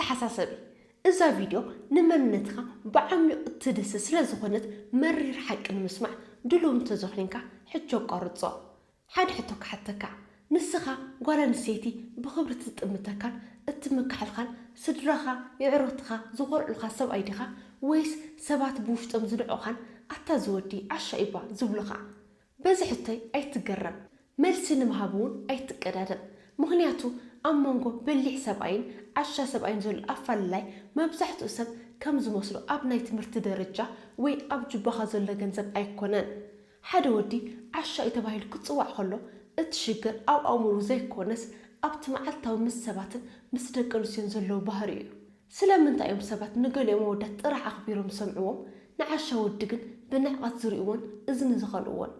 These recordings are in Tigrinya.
ሓሳሰቢ፣ እዛ ቪድዮ ንመንነትኻ ብዓሚቕ እትድህስስ ስለ ዝኾነት፣ መሪር ሓቂ ንምስማዕ ድሉው እንተዘኾይንካ፣ ሕጂ ኣቋርጾ። ሓደ ሕቶ ክሓተካ። ንስኻ ጓል ኣንስተይቲ ብኽብሪ ትጥምተካን እትምክሓልካን፣ ስድራኻ፣ የዕሩኽትኻ ዝኾርዑልካ ሰብኣይ ዲኻ፣ ወይስ ሰባት ብውሽጦም ዝንዑኻን፣ ኣታ ዝወዲ ዓሻ ኢባ ዝብሉኻ? በዚ ሕቶይ ኣይትገረም። መልሲ ንምሃብ እውን ኣይትቀዳደም። ምኽንያቱ ኣብ መንጎ በሊሕ ሰብኣይን ዓሻ ሰብኣይን ዘሎ ኣፈላላይ፣ መብዛሕትኡ ሰብ ከም ዝመስሎ ኣብ ናይ ትምህርቲ ደረጃ ወይ ኣብ ጁባኻ ዘሎ ገንዘብ ኣይኮነን። ሓደ ወዲ ዓሻ እዩ ተባሂሉ ክጽዋዕ ከሎ፣ እቲ ሽግር ኣብ ኣእምሮኡ ዘይኮነስ ኣብቲ መዓልታዊ ምስ ሰባትን ምስ ደቂ ኣንስትዮን ዘለዎ ባህሪኡ እዩ። ስለምንታይ እዮም ሰባት ንገሊኦም ኣወዳት ጥራሕ ኣኽቢሮም ዝሰምዕዎም፣ ንዓሻ ወዲ ግን ብንዕቐት ዝርእይዎን እዝኒ ዝኸልእዎን?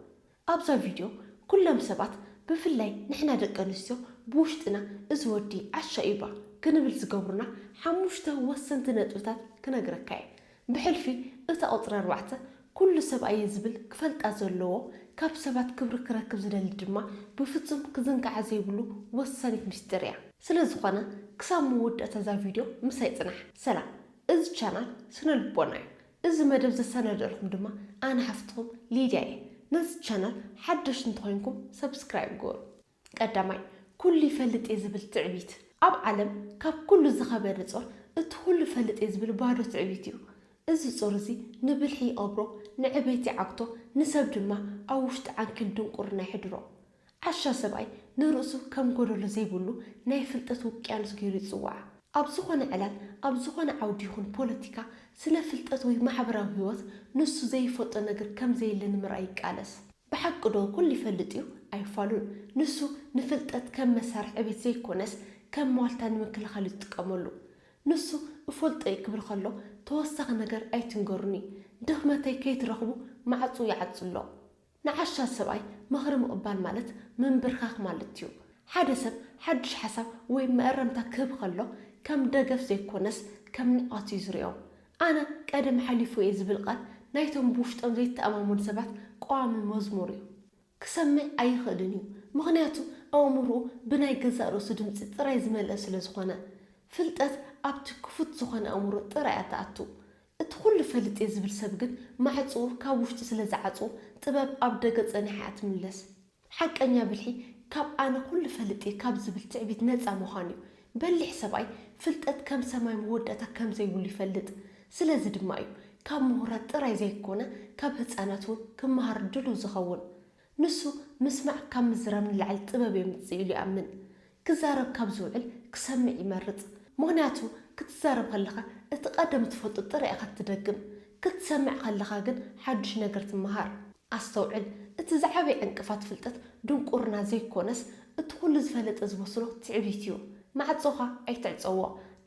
ኣብዛ ቪድዮ፣ ኩሎም ሰባት፣ ብፍላይ ንሕና ደቂ ኣንስትዮ፣ ብውሽጥና "እዚ ወዲ ዓሻ እዩ ባ" ክንብል ዝገብሩና ሓሙሽተ ወሰንቲ ነጥብታት ክነግረካ እየ። ብሕልፊ እታ ቁጽሪ ኣርባዕተ፣ ኩሉ ሰብኣይ እየ ዝብል ክፈልጣ ዘለዎ፣ ካብ ሰባት ክብሪ ክረክብ ዝደሊ ድማ ብፍጹም ክዝንጋዓ ዘይብሉ ወሳኒት ምስጢር እያ። ስለ ዝኾነ፣ ክሳብ መወዳእታ እዛ ቪድዮ ምሳይ ጽናሕ። ሰላም፣ እዚ ቻናል ስነ ልቦና እዩ። እዚ መደብ ዘሰናደልኩም ድማ ኣነ ሓፍትኹም ሊድያ እየ። ነዚ ቻናል ሓደሽቲ እንተኾይንኩም ሰብስክራይብ ግበሩ። ቀዳማይ፣ ኩሉ ይፈልጥ እየ ዝብል ትዕቢት። ኣብ ዓለም ካብ ኩሉ ዝኸበደ ጾር እቲ ኩሉ ፈልጥ እየ ዝብል ባዶ ትዕቢት እዩ። እዚ ጾር እዚ ንብልሒ ይቐብሮ፣ ንዕቤት ይዓግቶ፣ ንሰብ ድማ ኣብ ውሽጢ ዓንኬል ድንቁርና ይሕድሮ። ዓሻ ሰብኣይ ንርእሱ ከም ጎደሎ ዘይብሉ ናይ ፍልጠት ውቅያኖስ ገይሩ ይጽውዓ። ኣብ ዝኾነ ዕላል፣ ኣብ ዝኾነ ዓውዲ ይኹን ፖለቲካ፣ ስነ ፍልጠት ወይ ማሕበራዊ ህይወት ንሱ ዘይፈልጦ ነገር ከም ዘየለ ንምርኣይ ይቃለስ። ብሓቂ ዶ ኩሉ ይፈልጥ እዩ? ኣይፋሉን። ንሱ ንፍልጠት ከም መሳርሒ ዕቤት ዘይኮነስ ከም ዋልታ ንምክልኻል እዩ ዝጥቀመሉ። ንሱ "እፈልጦ እየ" ክብል ከሎ ተወሳኺ ነገር ኣይትንገሩኒ፣ ድኽመተይ ከይትረኽቡ ማዕጹ ይዓጹ ኣሎ። ንዓሻ ሰብኣይ ምኽሪ ምቕባል ማለት ምንብርካኽ ማለት እዩ። ሓደ ሰብ ሓድሽ ሓሳብ ወይ መእረምታ ክህብ ከሎ ከም ደገፍ ዘይኮነስ ከም ንዕቐት እዩ ዝርእዮ። ኣነ ቀደም ሓሊፉ እየ ዝብል ቃል ናይቶም ብውሽጦም ዘይተኣማመኑ ሰባት ቀዋሚ መዝሙር እዩ። ክሰምዕ ኣይኽእልን እዩ፣ ምኽንያቱ ኣእምሮኡ ብናይ ገዛእ ርእሱ ድምጺ ጥራይ ዝመልአ ስለ ዝኾነ። ፍልጠት ኣብቲ ክፉት ዝኾነ ኣእምሮ ጥራይ እያ ትኣቱ። እቲ ኩሉ ፈልጥ እየ ዝብል ሰብ ግን ማዕጾኡ ካብ ውሽጢ ስለ ዝዓጽዎ ጥበብ ኣብ ደገ ጸኒሓ እያ ትምለስ። ሓቀኛ ብልሒ ካብ ኣነ ኩሉ ፈልጥ እየ ካብ ዝብል ትዕቢት ነጻ ምዃን እዩ። በሊሕ ሰብኣይ ፍልጠት ከም ሰማይ መወዳእታ ከም ዘይብሉ ይፈልጥ። ስለዚ ድማ እዩ ካብ ምሁራት ጥራይ ዘይኮነ ካብ ህጻናት እውን ክመሃር ድሉው ዝኸውን። ንሱ ምስማዕ ካብ ምዝራብ ንላዕሊ ጥበብ የምጽእ ኢሉ ይኣምን። ክዛረብ ካብ ዝውዕል ክሰምዕ ይመርጽ። ምኽንያቱ ክትዛረብ ከለኻ እቲ ቀደም ትፈልጦ ጥራይ ኢኻ ትደግም። ክትሰምዕ ከለኻ ግን ሓድሽ ነገር ትመሃር። ኣስተውዕል፣ እቲ ዝዓበየ ዕንቅፋት ፍልጠት ድንቁርና ዘይኮነስ እቲ ኩሉ ዝፈለጠ ዝመስሎ ትዕቢት እዩ። ማዕጾኻ ኣይትዕጸዎ።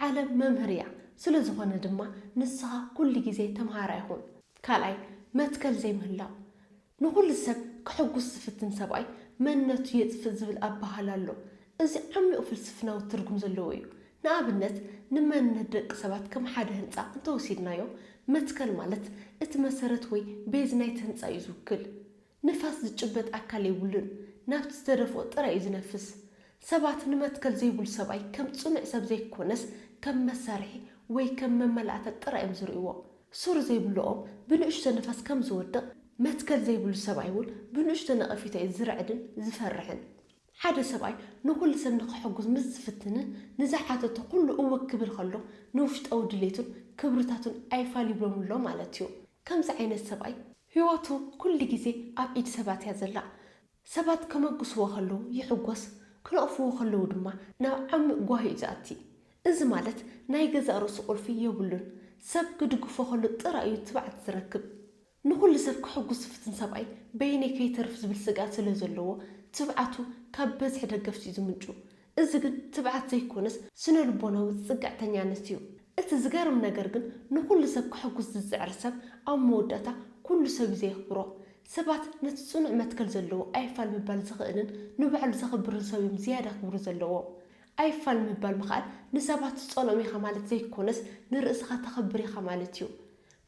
ዓለም መምህር እያ። ስለ ዝኾነ ድማ ንስኻ ኩሉ ግዜ ተምሃራይ ኩን። ካልኣይ፣ መትከል ዘይምህላው። ንኹሉ ሰብ ከሐጉስ ዝፍትን ሰብኣይ መንነቱ የጥፍእ ዝብል ኣበሃህላ ኣሎ። እዚ ዓሚቕ ፍልስፍናዊ ትርጉም ዘለዎ እዩ። ንኣብነት፣ ንመንነት ደቂ ሰባት ከም ሓደ ህንጻ እንተወሲድናዮ፣ መትከል ማለት እቲ መሰረት ወይ ቤዝ ናይቲ ህንጻ እዩ ዝውክል። ንፋስ ዝጭበጥ ኣካል የብሉን፣ ናብቲ ዝተደፍኦ ጥራይ እዩ ዝነፍስ። ሰባት ንመትከል ዘይብሉ ሰብኣይ ከም ጽኑዕ ሰብ ዘይኮነስ ከም መሳርሒ ወይ ከም መመላእታ ጥራይ እዮም ዝርእይዎ። ሱር ዘይብሉ ኦም ብንእሽቶ ንፋስ ከም ዝወድቕ፣ መትከል ዘይብሉ ሰብኣይ እውን ብንእሽቶ ነቐፊታ እዩ ዝርዕድን ዝፈርሕን። ሓደ ሰብኣይ ንኹሉ ሰብ ንኸሐጉስ ምስ ዝፍትንን ንዝሓተቶ ኩሉ እወ ክብል ከሎ፣ ንውሽጣዊ ድሌቱን ክብርታቱን ኣይፋል ይብሎም ኣሎ ማለት እዩ። ከምዚ ዓይነት ሰብኣይ ህይወቱ ኩሉ ግዜ ኣብ ኢድ ሰባት እያ ዘላ። ሰባት ከመጉስዎ ከለዉ ይሕጎስ፣ ክነቕፍዎ ከለዉ ድማ ናብ ዓሚቕ ጓሂ እዩ ዝኣቲ። እዚ ማለት ናይ ገዛእ ርእሱ ቁልፊ የብሉን። ሰብ ክድግፎ ከሎ ጥራይ እዩ ትብዓት ዝረክብ። ንኹሉ ሰብ ከሐጉስ ዝፍትን ሰብኣይ በይነይ ከይተርፍ ዝብል ስግኣት ስለ ዘለዎ ትብዓቱ ካብ በዝሒ ደገፍቲ እዩ ዝምንጩ። እዚ ግን ትብዓት ዘይኮነስ ስነ ልቦናዊ ጽግዕተኛነት እዩ። እቲ ዝገርም ነገር ግን ንኹሉ ሰብ ከሐጉስ ዝጽዕር ሰብ ኣብ መወዳእታ ኩሉ ሰብ እዩ ዘየኽብሮ። ሰባት ነቲ ጽኑዕ መትከል ዘለዎ ኣይፋል ምባል ዝኽእልን ንባዕሉ ዘኽብርን ሰብ እዮም ዝያዳ ክብሪ ዘለዎም። ኣይፋል ምባል ምኽኣል ንሰባት ትጸልኦም ኢኻ ማለት ዘይኮነስ ንርእስኻ ተኽብር ኢኻ ማለት እዩ።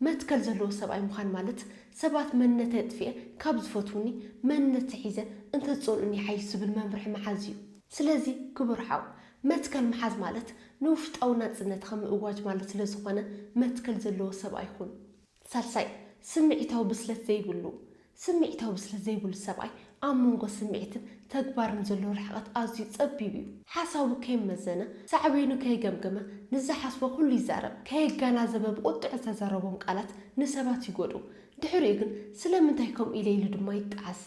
መትከል ዘለዎ ሰብኣይ ምዃን ማለት ሰባት መንነተይ ኣጥፊኤ ካብ ዝፈትዉኒ መንነተይ ሒዘ እንተዝጸልኡኒ ይሓይሽ ዝብል መምርሒ ምሓዝ እዩ። ስለዚ ክቡር ሓው፣ መትከል ምሓዝ ማለት ንውሽጣዊ ናጽነትካ ምእዋጅ ማለት ስለ ዝኾነ፣ መትከል ዘለዎ ሰብኣይ ኩን። ሳልሳይ፣ ስምዒታዊ ብስለት ዘይብሉ። ስምዒታዊ ብስለት ዘይብሉ ሰብኣይ ኣብ መንጎ ስምዒትን ተግባርን ዘሎ ርሕቀት ኣዝዩ ጸቢብ እዩ። ሓሳቡ ከይመዘነ፣ ሳዕቤኑ ከይገምገመ፣ ንዝሓስቦ ኩሉ ይዛረብ። ከየገናዘበ ብቁጥዕ ዝተዛረቦም ቃላት ንሰባት ይጎድኡ። ድሕሪኡ ግን ስለምንታይ ከምኡ ኢለ ኢሉ ድማ ይጠዓስ።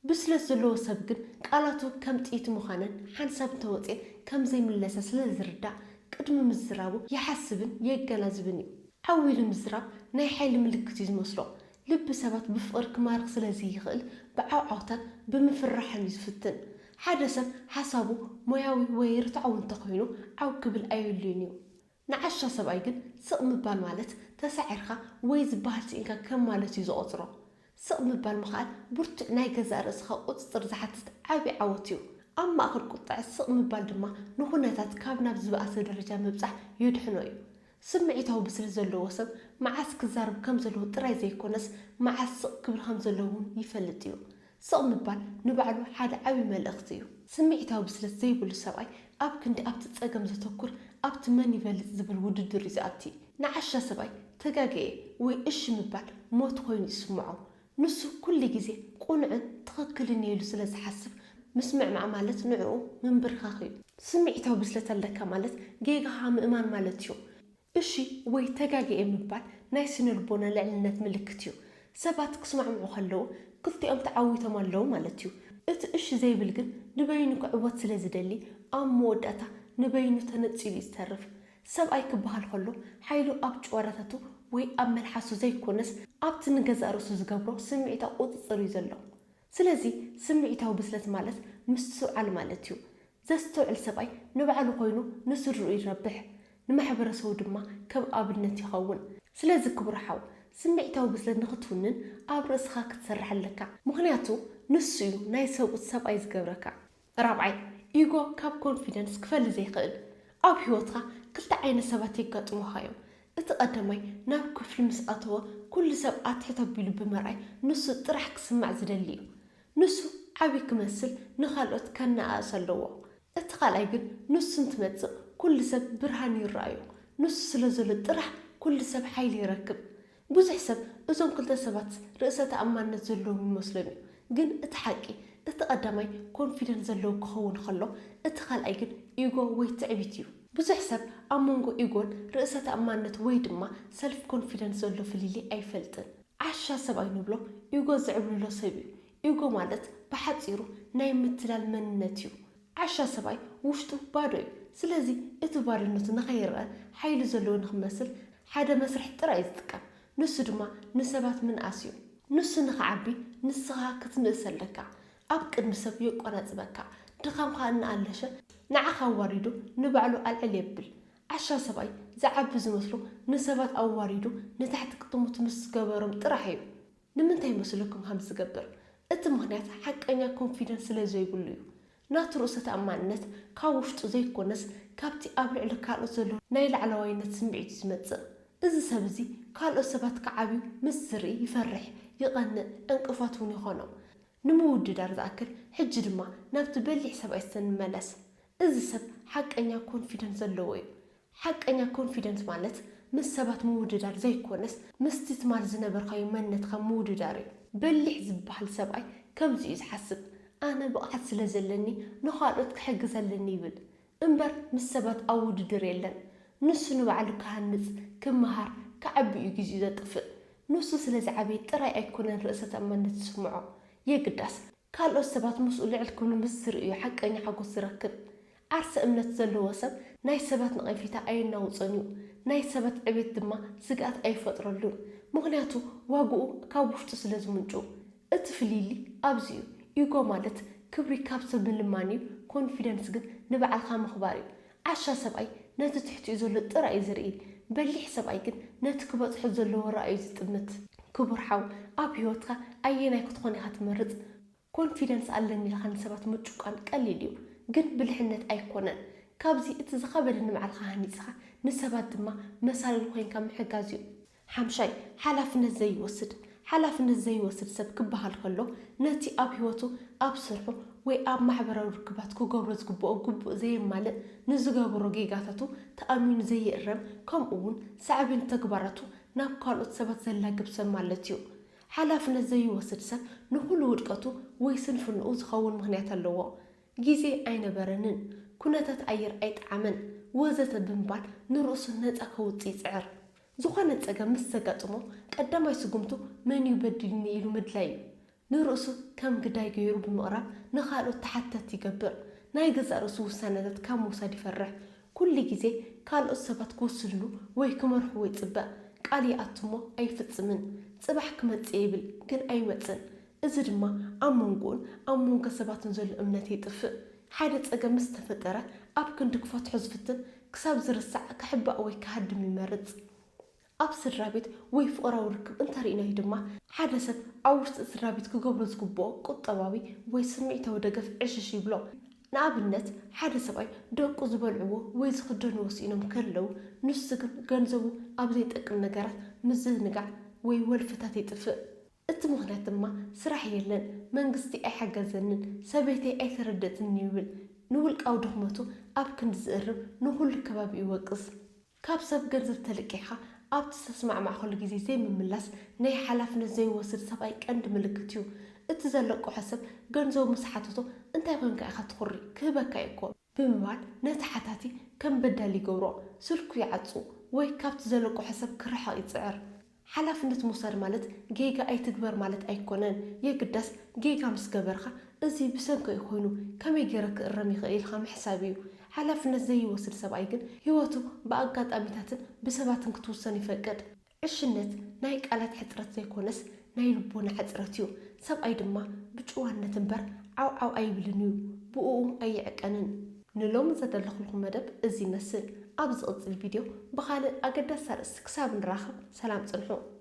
ብስለት ዘለዎ ሰብ ግን ቃላቱ ከም ጥይት ምዃነን ሓንሳብ እንተወፅኤን ከም ዘይምለሰ ስለ ዝርዳእ ቅድሚ ምዝራቡ ይሓስብን የገናዝብን እዩ። ዓው ኢሉ ምዝራብ ናይ ሓይሊ ምልክት እዩ ዝመስሎ። ልቢ ሰባት ብፍቕሪ ክማርኽ ስለ ዘይኽእል ብዓውዓውታን ብምፍርራሕን እዩ ዝፍትን። ሓደ ሰብ ሓሳቡ ሞያዊ ወይ ርትዓዊ እንተኾይኑ ዓው ክብል ኣየድልዮን እዩ። ንዓሻ ሰብኣይ ግን ስቕ ምባል ማለት ተሳዒርካ ወይ ዝበሃል ስኢንካ ከም ማለት እዩ ዝቖጽሮ። ስቕ ምባል ምኽኣል ብርቱዕ ናይ ገዛእ ርእስኻ ቁጽጽር ዝሓትት ዓቢ ዓወት እዩ። ኣብ ማእከል ቁጥዐ ስቕ ምባል ድማ ንኹነታት ካብ ናብ ዝበኣሰ ደረጃ ምብጻሕ የድሕኖ እዩ። ስምዒታዊ ብስለት ዘለዎ ሰብ መዓስ ክዛረብ ከም ዘለዎ ጥራይ ዘይኮነስ መዓስ ስቕ ክብል ከም ዘለዎ እውን ይፈልጥ እዩ። ስቕ ምባል ንባዕሉ ሓደ ዓቢ መልእኽቲ እዩ። ስምዒታዊ ብስለት ዘይብሉ ሰብኣይ ኣብ ክንዲ ኣብቲ ጸገም ዘተኩር ኣብቲ መን ይበልጽ ዝብል ውድድር እዩ ዝኣቲ። ንዓሻ ሰብኣይ ተጋግየ ወይ እሺ ምባል ሞት ኮይኑ ይስምዖ። ንሱ ኩሉ ግዜ ቅኑዕን ትኽክልን እየ ኢሉ ስለ ዝሓስብ ምስምዕማዕ ማለት ንዕኡ ምንብርኻኽ እዩ። ስምዒታዊ ብስለት ኣለካ ማለት ጌጋኻ ምእማን ማለት እዩ። እሺ ወይ ተጋግየ ምባል ናይ ስነ ልቦና ልዕልነት ምልክት እዩ። ሰባት ክስማዕምዑ ከለዉ ክልቲኦም ተዓዊቶም ኣለዉ ማለት እዩ። እቲ እሺ ዘይብል ግን ንበይኑ ክዕወት ስለ ዝደሊ ኣብ መወዳእታ ንበይኑ ተነጺሉ እዩ ዝተርፍ። ሰብኣይ ክበሃል ከሎ ሓይሉ ኣብ ጭዋዳታቱ ወይ ኣብ መልሓሱ ዘይኮነስ ኣብቲ ንገዛእ ርእሱ ዝገብሮ ስምዒታዊ ቁጽጽር እዩ ዘሎ። ስለዚ ስምዒታዊ ብስለት ማለት ምስትውዓል ማለት እዩ። ዘስተውዕል ሰብኣይ ንባዕሉ ኮይኑ ንስድርኡ ይረብሕ፣ ንማሕበረሰቡ ድማ ከም ኣብነት ይኸውን። ስለዚ ክቡር ሓው፣ ስምዒታዊ ብስለት ንኽትውንን ኣብ ርእስኻ ክትሰርሕ ኣለካ። ምኽንያቱ ንሱ እዩ ናይ ሰብኡት ሰብኣይ ዝገብረካ። ራብዓይ፣ ኢጎ ካብ ኮንፊደንስ ክፈሊ ዘይኽእል። ኣብ ህይወትካ ክልተ ዓይነት ሰባት የጋጥሙኻ እዮም። እቲ ቀዳማይ ናብ ክፍሊ ምስ ኣተወ ኩሉ ሰብ ኣትሕት ኣቢሉ ብምርኣይ ንሱ ጥራሕ ክስማዕ ዝደሊ እዩ። ንሱ ዓቢ ክመስል ንኻልኦት ከነኣእስ ኣለዎ። እቲ ካልኣይ ግን ንሱ እንትመጽእ ኩሉ ሰብ ብርሃን ይረኣዮ። ንሱ ስለ ዘሎ ጥራሕ ኩሉ ሰብ ሓይሊ ይረክብ። ብዙሕ ሰብ እዞም ክልተ ሰባት ርእሰ ተኣማንነት ዘለዎም ይመስሎም እዩ። ግን እቲ ሓቂ እቲ ቀዳማይ ኮንፊደንስ ዘለዎ ክኸውን ከሎ እቲ ካልኣይ ግን ኢጎ ወይ ትዕቢት እዩ። ብዙሕ ሰብ ኣብ መንጎ ኢጎን ርእሰ ተኣማንነት ወይ ድማ ሰልፍ ኮንፊደንስ ዘሎ ፍልልይ ኣይፈልጥን። ዓሻ ሰብኣይ ንብሎ ኢጎ ዝዕብልሎ ሰብ እዩ። ኢጎ ማለት ብሓጺሩ ናይ ምትላል መንነት እዩ። ዓሻ ሰብኣይ ውሽጡ ባዶ እዩ። ስለዚ እቲ ባዶነቱ ንኸይረአ ሓይሊ ዘለዎ ንኽመስል ሓደ መስርሕ ጥራይ እዩ ዝጥቀም። ንሱ ድማ ንሰባት ምንኣስ እዩ። ንሱ ንኽዓቢ ንስኻ ክትንእስ ኣለካ። ኣብ ቅድሚ ሰብ የቆናጽበካ። ድኻምካ እናኣለሸ ንዓኻ ኣዋሪዱ ንባዕሉ ኣልዕል የብል። ዓሻ ሰብኣይ ዝዓቢ ዝመስሎ ንሰባት ኣዋሪዱ ንታሕቲ ክትሙት ምስ ዝገበሮም ጥራሕ እዩ። ንምንታይ መስለኩም ከም ዝገብር? እቲ ምኽንያት ሓቀኛ ኮንፊደንስ ስለ ዘይብሉ እዩ። ናቱ ርእሰ ተኣማንነት ካብ ውሽጡ ዘይኮነስ ካብቲ ኣብ ልዕሊ ካልኦት ዘሎ ናይ ላዕለዋይነት ስምዒት እዩ ዝመጽእ። እዚ ሰብ እዚ ካልኦት ሰባት ክዓብዩ ምስ ዝርኢ ይፈርሕ፣ ይቐንእ፣ ዕንቅፋት እውን ይኾኖ። ንምውድዳር ዝኣክል ሕጂ ድማ ናብቲ በሊሕ ሰብኣይ እስተ ንመለስ። እዚ ሰብ ሓቀኛ ኮንፊደንስ ዘለዎ እዩ። ሓቀኛ ኮንፊደንስ ማለት ምስ ሰባት ምውድዳር ዘይኮነስ ምስቲ ትማል ዝነበርካዮ መንነትካ ምውድዳር እዩ። በሊሕ ዝበሃል ሰብኣይ ከምዚ እዩ ዝሓስብ፣ ኣነ ብቕዓት ስለ ዘለኒ ንኻልኦት ክሕግዝ ኣለኒ ይብል እምበር ምስ ሰባት ኣብ ውድድር የለን። ንሱ ንባዕሉ ክሃንጽ፣ ክመሃር፣ ክዓቢ እዩ ግዜኡ ዘጥፍእ። ንሱ ስለ ዝዓበየ ጥራይ ኣይኮነን ርእሰ ተኣማንነት ዝስምዖ። የግዳስ ካልኦት ሰባት ምስኡ ልዕል ክብሉ ምስ ዝርእዩ ሓቀኛ ሓጎስ ዝረክብ። ዓርሰ እምነት ዘለዎ ሰብ ናይ ሰባት ነቐፌታ ኣየናውጾን እዩ። ናይ ሰባት ዕቤት ድማ ስግኣት ኣይፈጥረሉን። ምኽንያቱ ዋግኡ ካብ ውሽጡ ስለ ዝምንጩ። እቲ ፍልልይ ኣብዚ እዩ። ኢጎ ማለት ክብሪ ካብ ሰብ ምልማን እዩ። ኮንፊደንስ ግን ንባዕልኻ ምኽባር እዩ። ዓሻ ሰብኣይ ነቲ ትሕቲኡ ዘሎ ጥራይ እዩ ዝርኢ። በሊሕ ሰብኣይ ግን ነቲ ክበጽሖ ዘለዎ ራእዩ ዝጥምት። ክቡር ሓው፣ ኣብ ህይወትካ ኣየናይ ክትኾን ኢኻ ትመርጽ? ኮንፊደንስ ኣለኒ ኢልካ ንሰባት ምጭቋን ቀሊል እዩ፣ ግን ብልሕነት ኣይኮነን። ካብዚ እቲ ዝኸበደ ንባዕልኻ ሃኒጽካ ንሰባት ድማ መሳልል ኮይንካ ምሕጋዝ እዩ። ሓምሻይ፣ ሓላፍነት ዘይወስድ። ሓላፍነት ዘይወስድ ሰብ ክበሃል ከሎ ነቲ ኣብ ህይወቱ፣ ኣብ ስርሑ ወይ ኣብ ማሕበራዊ ርክባት ክገብሮ ዝግብኦ ግቡእ ዘየማልእ፣ ንዝገበሮ ጌጋታቱ ተኣሚኑ ዘይእረም፣ ከምኡ እውን ሳዕቤን ተግባራቱ ናብ ካልኦት ሰባት ዘላግብ ሰብ ማለት እዩ። ሓላፍነት ዘይወስድ ሰብ ንኹሉ ውድቀቱ ወይ ስንፍንኡ ዝኸውን ምኽንያት ኣለዎ። ግዜ ኣይነበረንን፣ ኩነታት ኣየር ኣይጠዓመን፣ ወዘተ ብምባል ንርእሱ ነጻ ከውጽእ ይጽዕር። ዝኾነ ጸገም ምስ ዘጋጥሞ ቀዳማይ ስጉምቱ መን እዩ በዲልኒ ኢሉ ምድላይ እዩ። ንርእሱ ከም ግዳይ ገይሩ ብምቕራብ ንኻልኦት ተሓተቲ ይገብር። ናይ ገዛእ ርእሱ ውሳነታት ካብ ምውሳድ ይፈርሕ። ኩሉ ግዜ ካልኦት ሰባት ክውስንሉ ወይ ክመርሕዎ ይጽበ። ቃል ይኣቱ እሞ ኣይፍጽምን። ጽባሕ ክመጽእ ይብል ግን ኣይመጽን። እዚ ድማ ኣብ መንጎኡን ኣብ መንጎ ሰባትን ዘሎ እምነት የጥፍእ። ሓደ ጸገም ምስ ተፈጠረ ኣብ ክንዲ ክፈትሖ ዝፍትን ክሳብ ዝርሳዕ ክሕባእ ወይ ክሃድም ይመርጽ። ኣብ ስድራ ቤት ወይ ፍቕራዊ ርክብ እንተርኢናዮ ድማ ሓደ ሰብ ኣብ ውሽጢ ስድራ ቤት ክገብሮ ዝግብኦ ቁጠባዊ ወይ ስምዒታዊ ደገፍ ዕሽሽ ይብሎ። ንኣብነት ሓደ ሰብኣይ ደቁ ዝበልዕዎ ወይ ዝኽደንዎ ስኢኖም ከለዉ ንሱ ግን ገንዘቡ ኣብ ዘይጠቅም ነገራት ምዝንጋዕ ወይ ወልፍታት የጥፍእ። እቲ ምኽንያት ድማ ስራሕ የለን፣ መንግስቲ ኣይሓገዘንን፣ ሰበይተይ ኣይተረደትንን ይብል። ንውልቃዊ ድኽመቱ ኣብ ክንዲ ዝእርም ንኹሉ ከባቢ ይወቅስ። ካብ ሰብ ገንዘብ ተለቂሕኻ ኣብቲ ዝተስማዕማዕኹሉ ግዜ ዘይምምላስ ናይ ሓላፍነት ዘይወስድ ሰብኣይ ቀንዲ ምልክት እዩ። እቲ ዘለቅሖ ሰብ ገንዘቡ ምስ ሓተቶ እንታይ ኮንካ ኢኻ ትኹሪ? ክህበካ እዩ እኮ ብምባል ነቲ ሓታቲ ከም በዳሊ ይገብሮ፣ ስልኩ ይዓጹ ወይ ካብቲ ዘለቅሖ ሰብ ክርሕቕ ይጽዕር። ሓላፍነት ምውሳድ ማለት ጌጋ ኣይትግበር ማለት ኣይኮነን። የግዳስ ጌጋ ምስ ገበርካ እዚ ብሰንከይ ኮይኑ ከመይ ገይረ ክእረም ይኽእል ኢልካ ምሕሳብ እዩ። ሓላፍነት ዘይወስድ ሰብኣይ ግን ህይወቱ ብኣጋጣሚታትን ብሰባትን ክትውሰን ይፈቅድ። ዕሽነት ናይ ቃላት ሕጽረት ዘይኮነስ ናይ ልቦና ሕጽረት እዩ። ሰብኣይ ድማ ብጭዋነት እምበር ዓው ዓው ኣይብልን እዩ፣ ብእኡ ኣይዕቀንን። ንሎሚ ዘዳለኹልኩም መደብ እዚ ይመስል። ኣብ ዝቕጽል ቪድዮ ብኻልእ ኣገዳሲ ኣርእስቲ ክሳብ ንራኸብ ሰላም ጽንሑ።